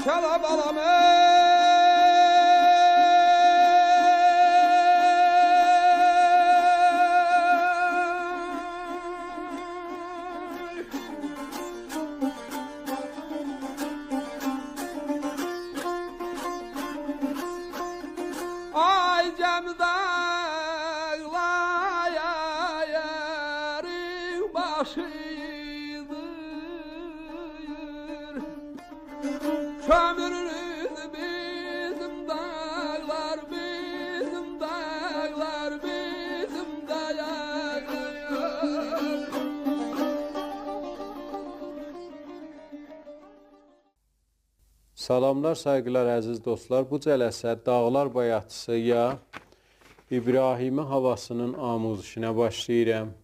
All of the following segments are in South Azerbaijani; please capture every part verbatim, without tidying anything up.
کلا بالام، ای. آی جم داغلارین باشیدیر. کؤمورلوز بیزیم داغلار، بیزیم داغلار، بیزیم داغلار. سلاملار، سایغیلار، عزیز دوستلار. بو جلسه داغلار بایاتچیسی یا ابراهیمی هاواسینین آموزشینه باشلاییرام.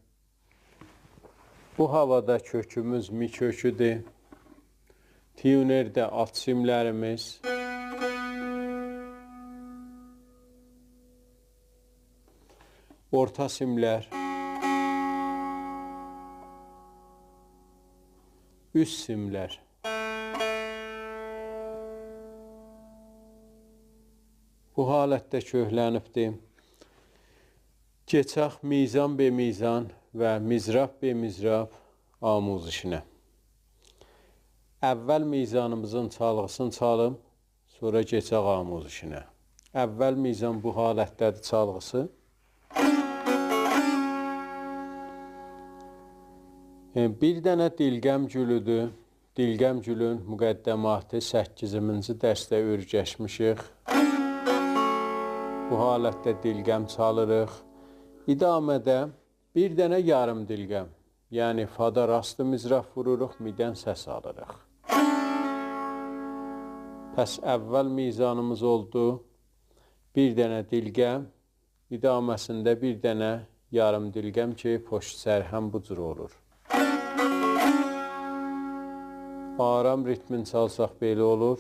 بو هاوادا کؤکوموز می کؤکودور. تیونرده آلت سیملریمیز، اورتا سیملر، اوست سیملر. بو حالتده کؤکلنیبدیر. کئچک میزان به میزان و مضراب به مضراب آموزشینه. اول میزانیمیزین چالغیسینی چالیم، سونرا کئچک آموزشینه. اول میزان بو حالتده‌دیر چالغیسی. ائ، بیر دنه دیلغم گولودور. دیلغم گولون مقدماتی سککیزینجی درسده اؤیرشمیشیک. بو حالتده دیلغم چالیریق. ادامه‌ده بیر دنه یاریم دیلغم، یعنی فادا راست مضراب ووروروق، می‌دن سس آلیریق. پس اول میزانیمیز اولدو بیر دنه دیلغم، ادامه‌سینده بیر دنه یاریم دیلغم کی، پشت سر هم بو جور اولور. آرام ریتمین چالساق بئله اولور.